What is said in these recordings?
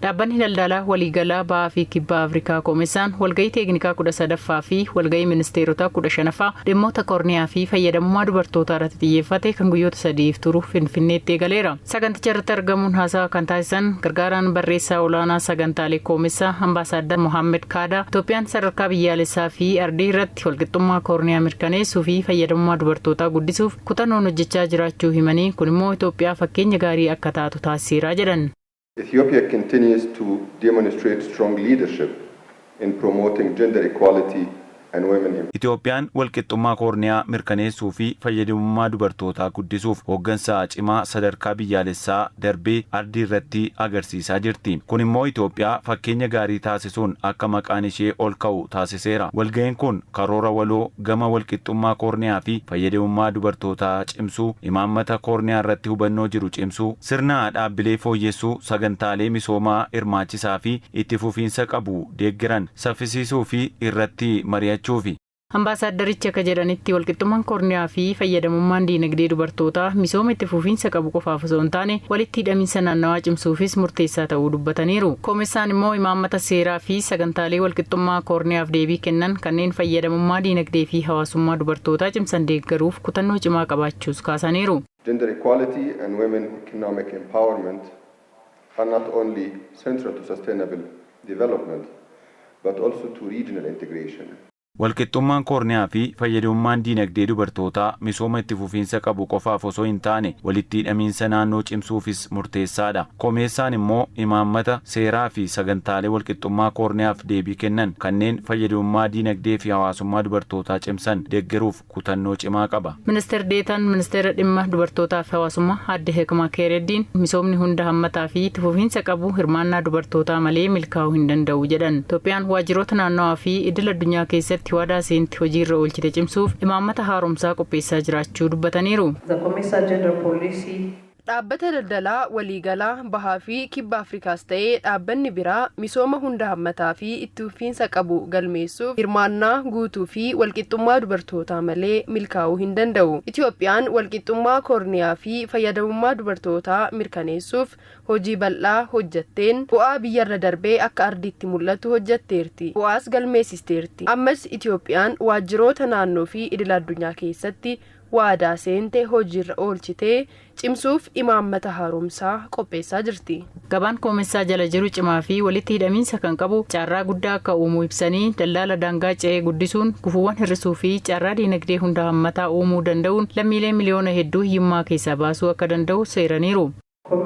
Dhaabbanni daldalaa waliigalaa Bahaa fi Kibba Afrikaa Koomessaan walgahii teeknikaa 13ffaa fi walgahii ministeerotaa 15ffaa dhimmoota koorniyaa fi fayyadamummaa dubartootaa irratti xiyyeeffate kan guyyoota 3f turu Finfinneetti eegaleera. Saganticha irratti argamuun haasawa kan taasisan gargaaraan barreessaa olaanaa sagantaalee Koomessaa, Ambaasaaddar Mohaammed Kaadaa, Itoophiyaan sadarkaa biyyaalessaa fi ardii irratti walqixxummaa koorniyaa mirkaneessuu fi fayyadamummaa dubartootaa guddisuuf kutannoon hojjechaa jiraachuu himanii, kun immoo Itoophiyaa fakkeenya gaarii akka taatu taasiseera jedhan. Ethiopia continues to demonstrate strong leadership in promoting gender equality and women Itoophiyaan walqixxummaa koorniyaa mirkaneessuu fi fayyadamummaa dubartootaa guddisuuf hooggansa cimaa sadarkaa biyyaalessaa darbee ardii irratti agarsiisaa jirti. Kun immoo Itoophiyaa fakkeenya gaarii taasisuun akka maqaan ishee ol ka'u taasiseera. Walga'iin kun karoora waloo gama walqixxummaa koorniyaa fi fayyadamummaa dubartootaa cimsuu, imaammata koorniyaa irratti hubannoo jiru cimsuu, sirna dhaabbilee fooyyessuu, sagantaalee misoomaa hirmaachisaa fi itti fufiinsa qabu deeggaran saffisiisuu fi irratti mari'achuufi. Ambaasaaddarichi akka jedhanitti, walqixxummaan koorniyaa fi fayyadamummaan diinagdee dubartootaa misooma itti fufiinsa qabu qofaaf osoo hin taane, walitti hidhamiinsa naannawaa cimsuufis murteessaa ta'uu dubbataniiru. Koomessaan immoo imaammata seeraa fi sagantaalee walqixxummaa koorniyaaf deebii kennan kanneen fayyadamummaa diinagdee fi hawaasummaa dubartootaa cimsan deeggaruuf kutannoo cimaa qabaachuus kaasaniiru. Gender equality and women economic empowerment are not only central to sustainable development, but also to regional integration. Walqixxummaan koorniyaa fi fayyadamummaan diinagdee dubartootaa misooma itti fufiinsa qabu qofaaf osoo hin taane, walitti hidhamiinsa naannoo cimsuufis murteessaadha. Komeessaan immoo imaammata seeraa fi sagantaalee walqixxummaa koorniyaaf deebii kennan kanneen fayyadamummaa diinagdee fi hawaasummaa dubartootaa cimsan deeggaruuf kutannoo cimaa qaba. Ministeer Deetaan Ministeera Dhimma Dubartootaa fi Hawaasummaa, Aadde Hekmaa Keereddiin, misoomni hunda hammataa fi itti fufiinsa qabu hirmaannaa dubartootaa malee milkaa'uu hin danda'u jedhan. Itoophiyaan waajjiroota naannawaa fi idil addunyaa keessatti waadaa seenti hojiirra oolchite cimsuuf imaammata haaromsaa qopheessaa jiraachuu dubbataniiru. The COMESA gender policy Dhaabbata daldalaa waliigalaa Bahaa fi Kibba Afrikaas ta'ee dhaabbanni biraa misooma hunda hammataa fi itti fufiinsa qabu galmeessuuf hirmaannaa guutuu fi walqixxummaa dubartootaa malee milkaa'uu hin danda'u. Itoophiyaan walqixxummaa koorniyaa fi fayyadamummaa dubartootaa mirkaneessuuf hojii bal'aa hojjetteen bu'aa biyyarra darbee akka ardiitti mul'atu hojjetteerti. Bu'aas galmeessisteerti. Ammas Itoophiyaan waajjiroota naannoo fi idil addunyaa keessatti waadaa seente hojiirra oolchitee cimsuuf imaammata haaromsaa qopheessaa jirti. Gabaan Koomessaa jala jiru cimaa fi walitti hidhamiinsa kan qabu carraa guddaa akka uumuu ibsanii, daldala daangaa ce'ee guddisuun gufuuwwan hir'isuu fi carraa diinagdee hunda hammataa uumuu danda'uun lammiilee miliyoona hedduu hiyyummaa keessaa baasuu akka danda'u seeraniiru.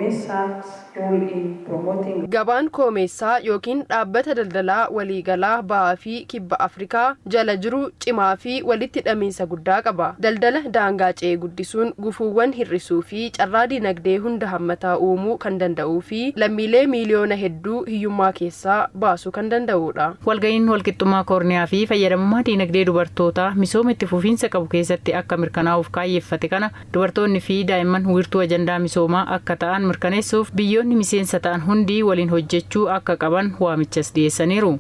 COMESA's role in promoting Gabaan Koomeessaa yookiin dhaabbata daldalaa waliigalaa Bahaa fi Kibba Afrikaa jala jiru cimaa fi walitti hidhamiinsa guddaa qaba. Daldala daangaa ce'ee guddisuun gufuuwwan hir'isuu fi carraa dinagdee hunda hammataa uumuu kan danda'uu fi lammiilee miiliyoona hedduu hiyyummaa keessaa baasuu kan danda'udha. Walga'iin walqixxummaa koorniyaa fi fayyadamummaa diinagdee dubartootaa misooma itti fufiinsa qabu keessatti akka mirkanaa'uuf kaayyeeffate kana, dubartoonni fi daa'imman wiirtuu ajandaa misoomaa akka ta'an mirkaneessuuf biyyoonni miseensa ta'an hundi waliin hojjechuu akka qaban waamichas dhiyeessaniiru.